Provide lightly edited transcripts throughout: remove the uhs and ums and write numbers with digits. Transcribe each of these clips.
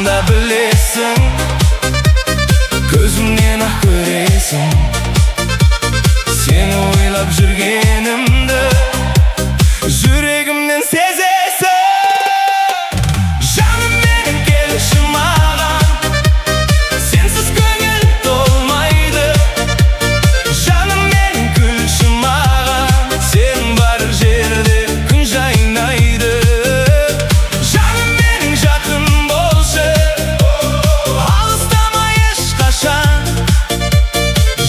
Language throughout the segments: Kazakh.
Айтпасам да білесің, көзімнен ақ көресің, сені ойлап жүргенімді жүрегімнен сезесің. Жаным менің, келші маған, сенсіз көңіл толмайды. Жаным менің, күлші маған, сен бар жерде күн жайнайды. Жаным менің, жақын болшы, алыстама ешқашан.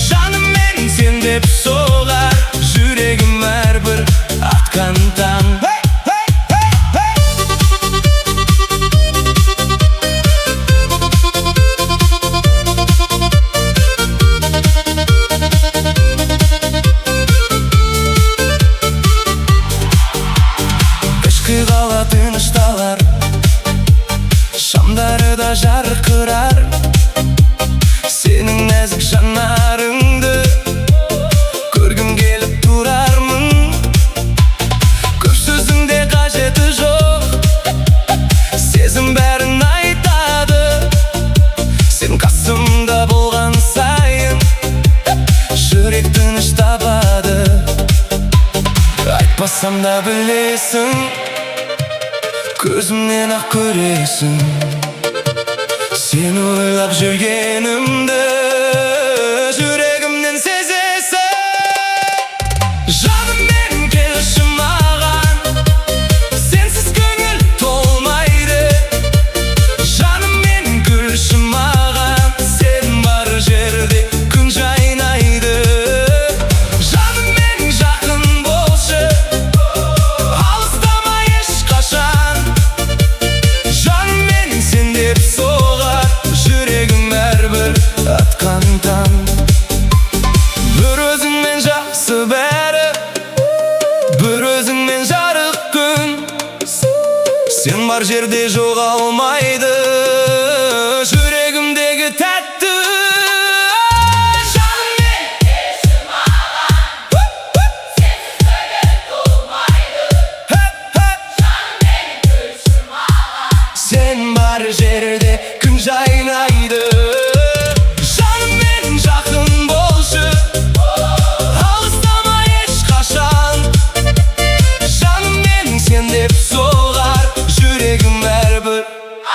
Жаным менің, сен деп соғар жүрегім әрбір атқан таң. Hey, hey, hey, hey! Кешкі қала тынышталар, шамдары да жарқырар. Сенің нәзік жанарыңды көргім келіп тұрармын. Көп сөздің де қажеті жоқ, сезім бәрін айтады. Сен қасымда болған сайын жүрек тыныш табады. Айтпасам да білесің, көзімнен ақ көресің, сені ойлап жүргенімді жүрегімнен сезесің. Жаным менің, келші маған, сенсіз көңіл толмайды. Жаным менің, күлші маған, сен бар жерде күн жайнайды. Жаным менің, жақын болшы, алыстама ешқашан. Жаным менің, сен деп соғар жүрегім әрбір атқан таң. Бір өзіңмен жақсы бәрі, бір өзіңмен жарық күн. Сен бар жерде жоғалмайды жүрегімдегі тәтті. Жаным мен, Келші маған, сенсіз көңіл толмайды. Жаным менің, күлші маған. Сен бар жерде күн жайнайды. Жаным менің, жақын болшы, алыстама ешқашан. Жаным менің, сен деп соғар жүрегім әрбір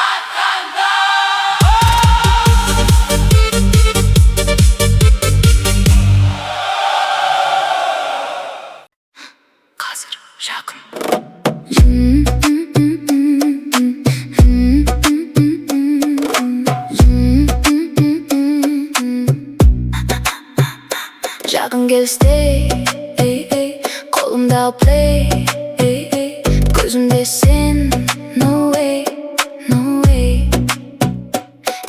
атқанда. Қазір жақын. Жақын кел, stay, ey, ey. Қолымда play, ey, ey. Көзімде сен, no way, no way.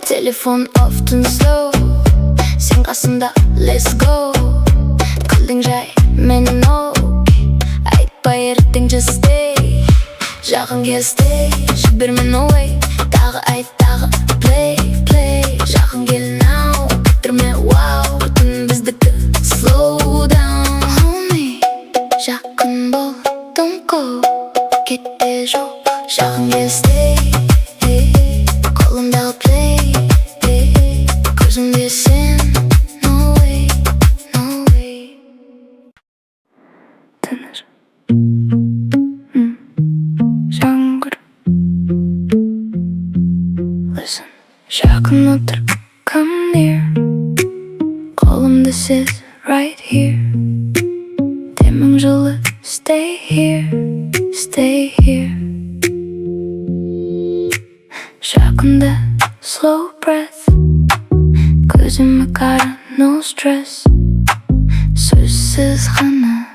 Телефон off, түн slow. Сен қасымда, let's go. Күлдің жай, мен окей. Айтпай ертең, just stay. Жақын кел, stay. Жіберме, no way. Тағы айт, тағы play, play. Жақын кел now. Күттірме, wow. Түн біздікі, slow down. Hold me. Жақын бол, don't go. Кетпе, жоқ. Жақын кел, stay, hey. Қолымдағы play, hey. Көзімде сен, no way, no way. Тыныш. Жаңбыр. Listen. Жақын отыр, come near. Қолымды сез, right here. Демің жылы, stay here, stay here. Жақында, slow breath. Көзіме қара, no stress. Сөзсіз ғана.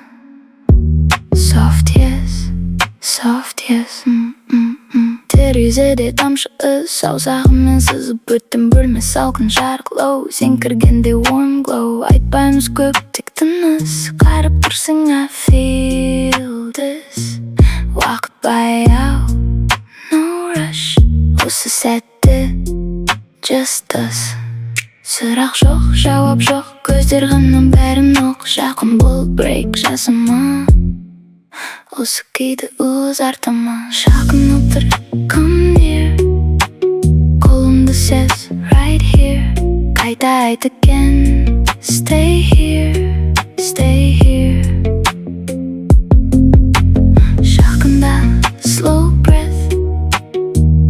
Soft yes, soft yes. Терезеде тамшы із, саусағыммен сызып өттім. Бөлме салқын, жарық low. Сен кіргенде warm glow. Айтпаймыз көп, тек тыныс. Қарап тұрсың, I feel this. Уақыт баяу, no rush. Осы сәтте just us. Сұрақ жоқ, жауап жоқ. Көздер ғана бәрін оқ. Жақын бол, break жасама. Осы күйді ұзартама. Жақын отыр, come near. Сез right here. Қайта айт again. Stay here, stay here. Жақында, slow breath.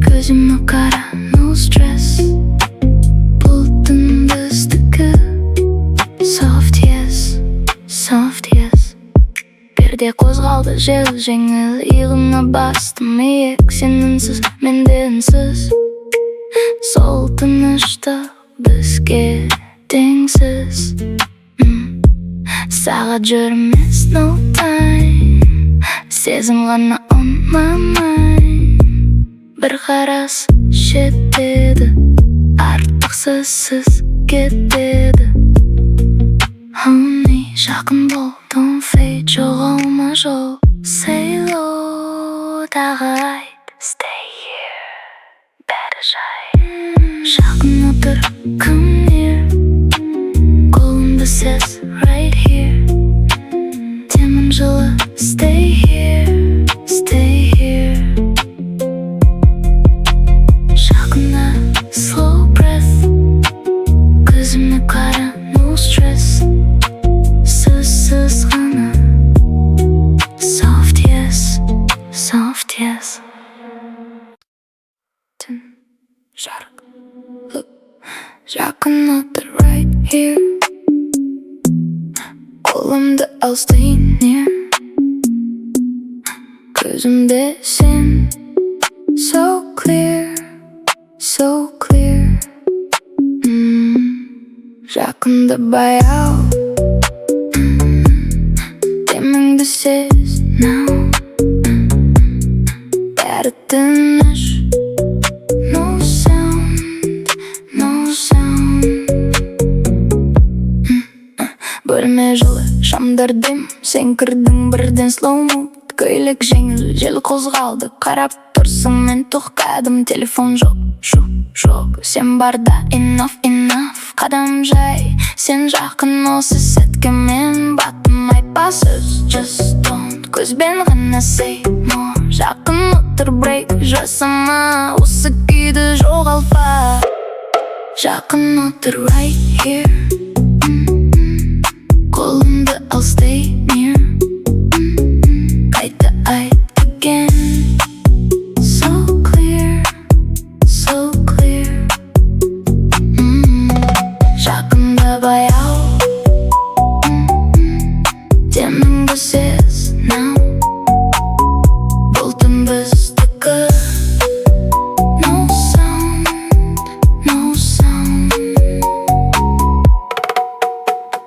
Көзіме қара, no stress. Бұл түн біздікі. Soft yes, soft yes. Перде қозғалды, жел жеңіл. Иығыңа бастым иек. Сен үнсіз, мен де үнсіз. Сол тыныштық бізге теңсіз. Сағат жүрмес, no time. Сезім ғана on my mind. Бір қарас жетеді, артық сөзсіз кетеді. Honey, жақын бол, don't fade. Жоғалма жол. Say low, тағы айт. Stay here, бәрі жай. Жақын отыр, come near. Қолымды сез, right here. Демің жылы, stay here, stay here. Жақында, slow breath. Көзіме қара, no stress. Сөзсіз ғана. Soft yes, soft yes. Түн жарық. Look, жақын отыр, right here. Қолымды ал, stay near. Көзімде сен. So clear, so clear. Жақында, баяу. Деміңді сез now. Бәрі тыныш. No sound, no sound. Бөлме жылы, шамдар dim. Сен кірдің бірден, slow mood. Көйлек жеңіл, жел қозғалды. Қарап тұрсың, мен тоқтадым. Телефон жоқ, шу жоқ. Сен барда enough, enough. Қадам жай, сен жақын. Осы сәтке мен баттым. Айтпа сөз, just don't. Көзбен ғана say more. Жақын отыр, break жасама. Осы күйді жоғалтпа. Жақын отыр, right here. Қолымды ал, stay near. Қайта айт again. So clear, so clear. Жақында, баяу. Деміңді сез now. Бұл түн біздікі. No sound, no sound.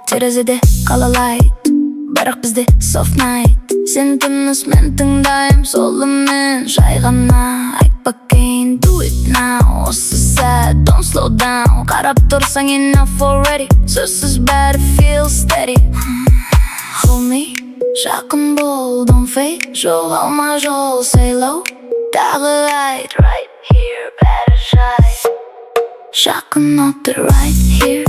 Терезеде қала light, бірақ бізде soft night. Сен тыныш, мен тыңдаймын солымен. Жай ғана айтпа кейін, do it now. Осы сәт, don't slow down. Қарап тұрсаң, enough already. Сөзсіз бәрі feel steady. Hold me, жақын бол, don't fade. Жоғалма жол, say low. Тағы айт, right here, бәрі жай. Жақын отыр, right here.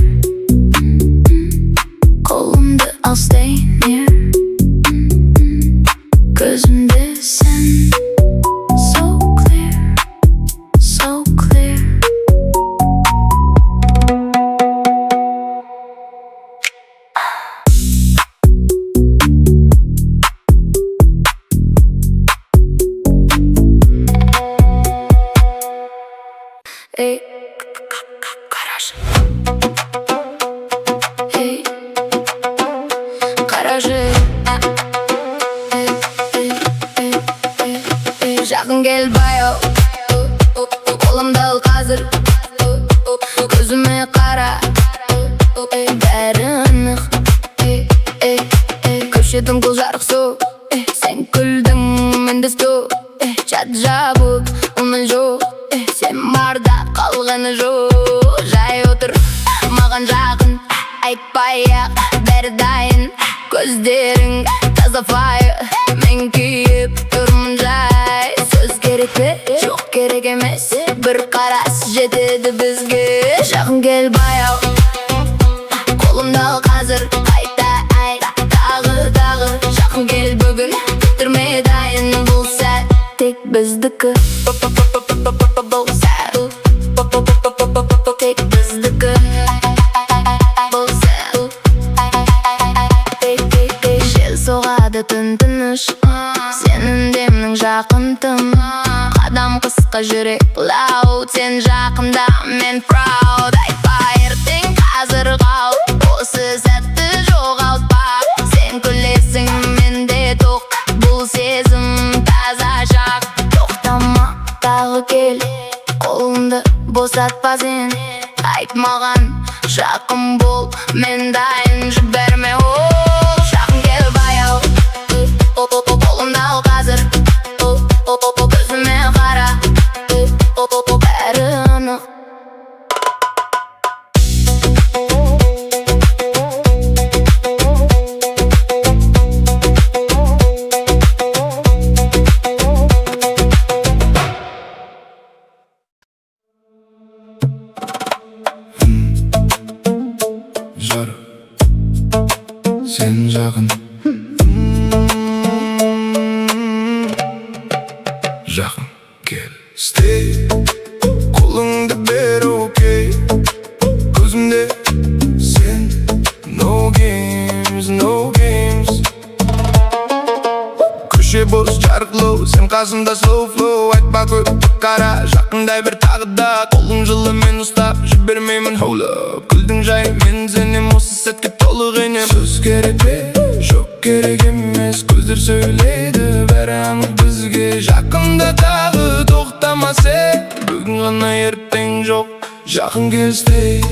Қолымды ал, stay near. Көзімде сен. So clear, so clear. Ей, қарашы. Ей, қарашы. Ей, ей, ей, ей, ей. Жақын кел, баяу. Қолымды ал қазір. Көзіме қара. Ей, бәрі анық. Ей, ей, ей. Көше дымқыл жарық су. Сен күлдің, мен де стоп. Чат жабық, үн жоқ. Сен барда қалғаны жоқ. Жай отыр, маған жақын. Айтпай ақ, бәрі дайын. Көздерің таза fire. Мен күйіп тұрмын жай. Сөз керек пе? Жоқ, керек емес. Бір қарас жетеді бізге. Жақын кел, баяу. Қолымды ал қазір. Қайта айт, тағы, тағы. Жақын кел бүгін. Күттірме, дайын. Бұл сәт тек біздікі. Бұл сәт. басқа, жүрек loud. Сен жақында, мен proud. Айтпа ертең, қазір қал. Осы сәтті жоғалтпа. Сен күлесің, менде тоқ. Бұл сезім таза жақ. Тоқтама, тағы кел. Қолымды босатпа сен. Айт маған, жақын бол. Мен дайын, жіберме ол. Жақын кел баяу. Қолымды ал қазір. Көзіме қара. Бәрі анық. Жар, сен жақын. Жақын кел. Stay. Қолыңды бер, окей. Көзімде сен. No games, no games. Көше бос, жарық low. Сен қасымда, slow flow. Айтпа көп, қара. Жақындай бір тағы да. Қолың жылы, мен ұстап жібермеймін. Hold up. Күлдің жай, мен сенем. Осы сәтке толық енем. Сөз керек пе? Жоқ, керек емес. Көздер сөйлейді, бәрі анық бізге. Жақында тағы, тоқтама сен. Бүгін ғана, ертең жоқ. Жақын кел, stay.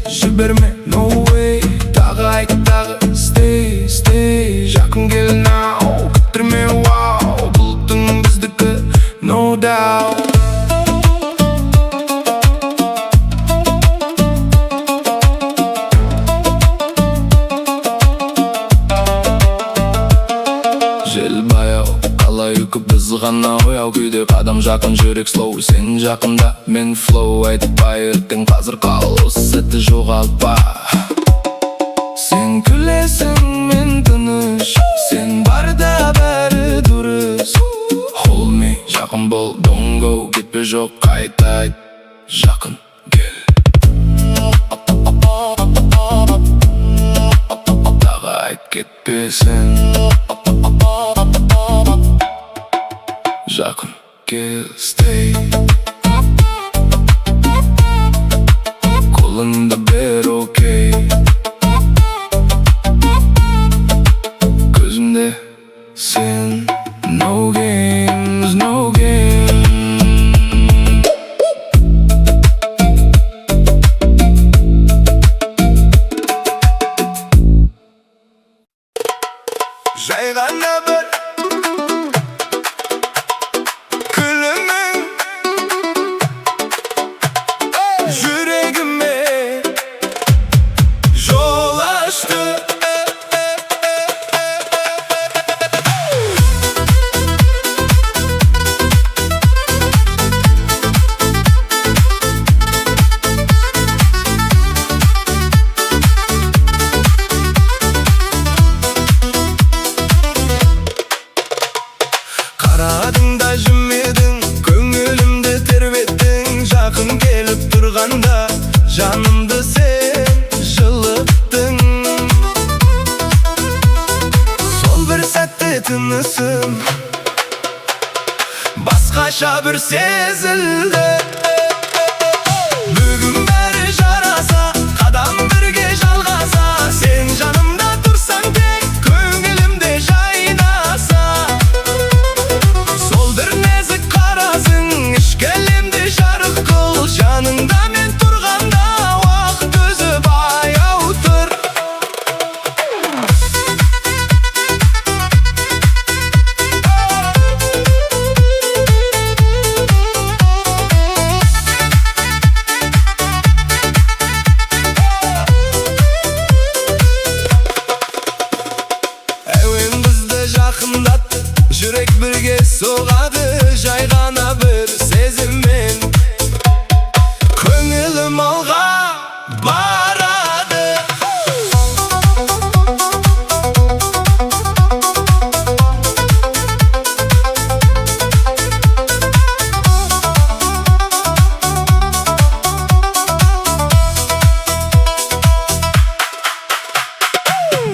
Жіберме, no way. Тағы айт, тағы stay, stay. Жақын кел now. Күттірме, wow. Бұл түн біздікі, no doubt. Жел баяу, қалай үкіп, біз ғана ояу күйде. Қадам жақын, жүрек slow. Сен жақында, мен flow. Айтпа ертең, қазір қал. Осы сәтті жоғалтпа. Сен күлесің, мен тыныш. Сен барда бәрі дұрыс. Hold me, жақын бол, don't go. Кетпе, жоқ, қайта айт. Жақын кел. Тағы айт, кетпе сен. Жақын кел, stay. Қолыңды бер, окей. Көзімде сен. No games, no games. Жай ғана бір күлімің жүрегіме жол ашты. Қарадың да жымидің, көңілімді тербеттің. Жақын келіп тұрғанда жанымды сен жылыттың. Сол бір сәтте тынысым басқаша бір сезілді. Бүгін бәрі жараса, қадам бірге жалғаса. Сен жанымда тұрсаң, тек көңілімде жайнаса. Сол бір нәзік қарасың ішкі әлемді жарық қыл. Жаныңда мен тұрғанда уақыт өзі баяу тұр. Әуен бізді жақындатты, жүрек бірге соғады. Жай ғана бір сезіммен көңілім алға барады.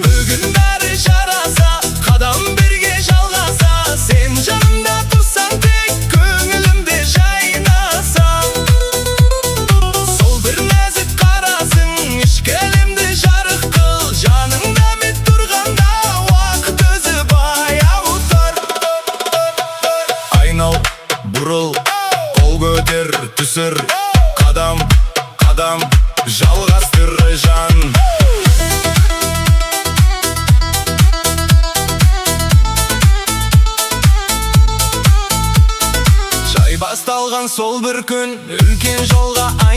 Бүгін бәрі жараса, қадам бірге жалғаса. Сен жанымда тұрсаң, тек көңілімде жайнаса. Жалғастыр, жан. Жай басталған сол бір күн үлкен жолға.